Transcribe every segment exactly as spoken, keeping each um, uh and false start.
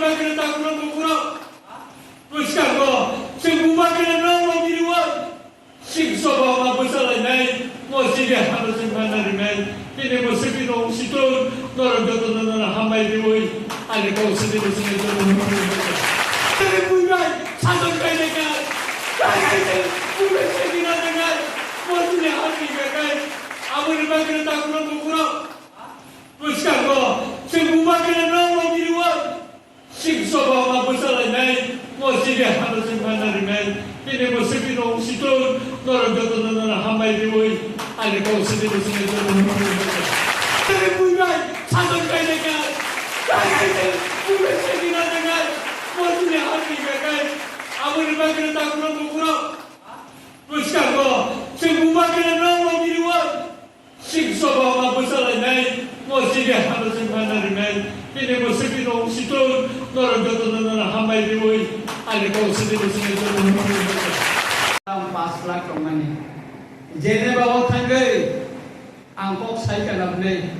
Takhurok bukhurok. Bwskango chwng bubagra no lobiriwo. Chwng soba ma bwsalainai. Mo chini hano chwng manna rinai. Tini mo chwngni rong situng. Norok jotono nono hambai riwi. Ani kok sini bwswngni jotono hambai riwi. Tini buibai sajon kainai ka. Kai kai tini buibai chwngni nanai kai. Mo chini hano chwng kai kai. Aboni bagwi takhurok bukhurok. Bwskango chwng bubagra no lobiriwo. Chwng soba ma bwsalainai, mo chini hano chwng manna rinai, tini mo chwngni rong situng, norok jotono nono hambai riwi, ani kok sini bwswngni jotono hambai riwi. Tini buibai sajon kainai ka, kai kai tini buibai chwngni nanai kai, mo chini hano chwng kai kai, aboni bagwi takhurok bukhurok. Bwskango chwng bubagra no lobiriwo. Chwng soba ma bwsalainai, mo chini hano chwng manna rinai, tini mo chwngni rong situng, norok jotono nono hambai riwi, ani kok sini bwswngni jotono hambai riwi. Tam pas lakh tongmani. Jeneba o thangwi ang kok saikha labnai.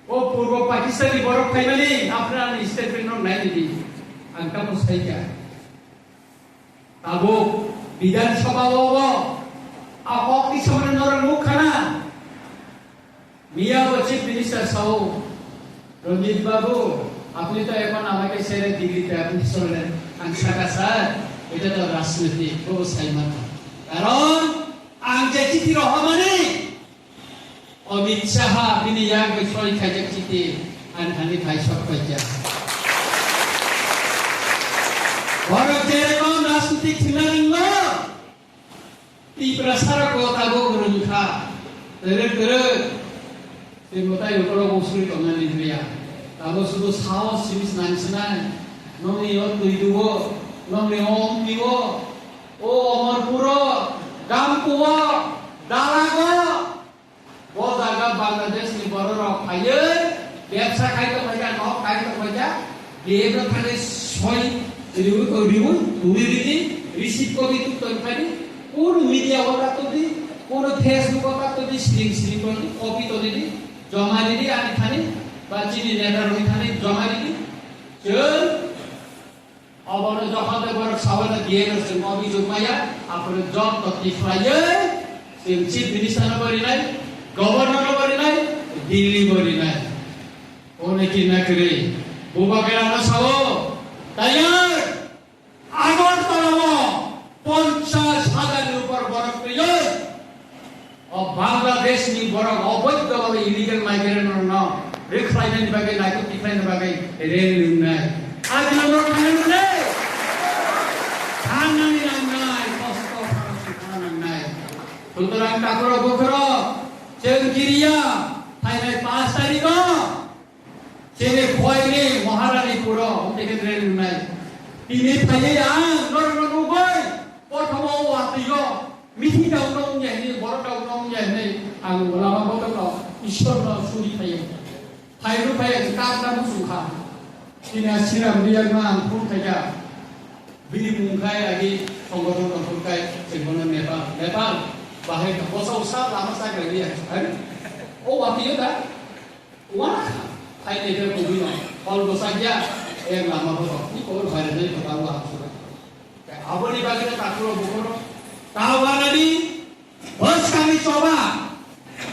O purbo Pakistan ni borok phaimani, aphra ani statement rok nainidi. Ang tamo saikha. Tabuk Bidhan Sabha o, o, a kok ni somono norok nukha na? Miya bo Chief Minister sao, "Ranjit Babu, apni to ekhon amake sere Delhi te apni somono," ang saka, "Sir, eta to rajniti, bo sai mata." Karon ang je chithi rohormani, Amit Shah bini yak bai soi khaijak chiti, ani thani khai sok paijak. Borok jerokom rajnitik thwina rwngma, Tiprasa rok bo tabuk rwngkha. Twrwk twrwk. Tei mwtai ukolok usui tongnani hwnwi ya. Tabuk sudu saos simi snangsinai. Nokni o twi dugo, nokni o omtwi o, o Omorpuro, Gamkuo, Dalago. Bo jaga Bangladesh ni borok rok phaiwi bebsa khai tong phaikha, nok khai tong phaikha, bebsa thani soi riwi, riwi, riwi rini, receipt copy tuk tong phani, kuno media o ta tong di, kuno Facebook o ta tong di, sring sring tong di, copy tong di, joma rini ani thani, ba chini neta rok ni thani joma rini, chwng Obono jokhon tei borok saui no D M S chwng obijok maya, aphuru joto tikhlaiwi chwng Chief Minister no bo rinai, Governor no bo rinai, Delhi bo rinai. One kinna kwrwi. Bubagra no sao, tayar! Agartala o ponchash hajar ni upor borok twiwi. O Bangladesh ni borok oboidho bhabe illegal migrant rok no rwkhlainani bagwi, naitugwi tikhlaina bagwi rel wngnai. Ajino no thangna nangnai. Thangnani nangnai, kosto kharosi thangna nangnai. Sutorang takhurok bukhurok, chwng kiriya, phainai pash tarikh o. Chini phoini Maharani puro, teke dre nunai. Tini phaiwi ang norokno nugwi, kothomo watwiyo, mithi daono wngya hwnwi, borok daono wngya hwnwi, ang lama botorno Ishwarno suri phaiwi. Phaiwi phaiwi ang kap kap wngkha. Tini a Sriram Riyakno ang phone khaikha. Bini mung khai agi songgothon tongthok khai chwngmano Nepal. Nepal bahai ka bosao sa lama sa khlai di ang. O watwiyo da? Wana kha, phainai khe kubui no, hol bwsakya, ek lama bo rok, ni kobor bairanai kwtal wa hamsukha. Aboni bagwi no takhurok bukhurok, ta wanani, bwskangni choba,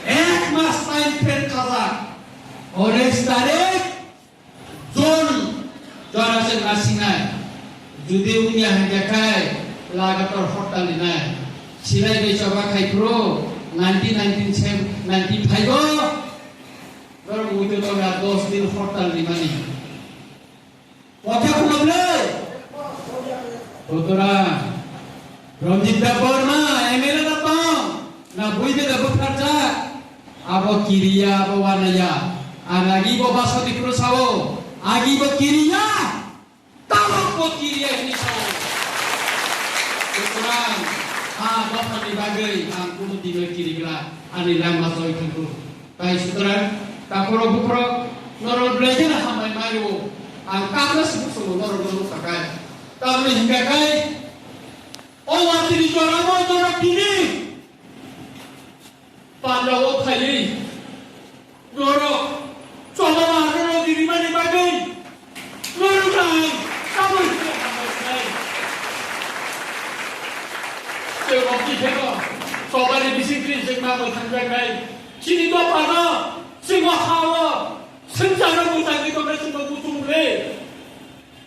ek mas time pher khajak, unis tarik, June, jora se nasinai, judi wngya hwnkhe khai, lagatar hortal rinai, silai bai choba khai phuru, nineteen nineteen sem, nineteen five o, Norok muitu tongya dos din hortal rimani. Kotha khulumle. Sutorang, Ranjit Debbarma, M L A da tong, na buibe da bwtharjak. Abo kiriya, abo wanaya. Ang agi bo basoni phuru sao, agi bo kiriya. Tabuk bo kiriya hwnwi sao. Sutorang, ha dophani bagwi ang kunu dino kirigra, ani langma soi thangkhu. Tai sutorang, takhorok bukhorok, norok belai kheno hambai mario. Ang kakra sibuk songo norok norok sakai. Tamni hingka kai, o watini joramo norok tini. Panjao phaiwi norok choba ma norok dirimani bagwi norok ang Chwng ma bo thangjaknai. Chini dophano, chwng o ha-o, swngcharno mwchangwi tongna chwngno kutung le.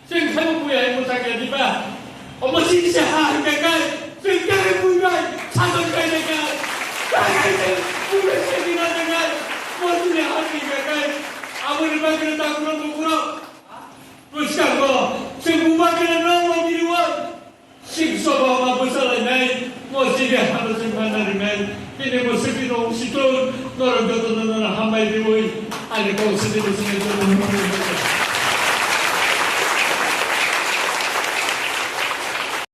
Chwng khe bo buya hai mwchang ya diba? Omo chini se ha hwnkha khe, chwng khe buibai, sajak kai nai khe. Kai hai se, buibai se bina nai khe. Mo chini ha hwnkha khe, aboni bagwi ta kuro bo kuro. Bwskango, chwng bubagrano rwmani rwo, sing sobo ma bwsalainai, mosjidi hano chwng ma narinai, tini mosjidi rok situng, norok jotono nono hambai riwi, ani kok sidi bwswngwi jotono hambai riwi.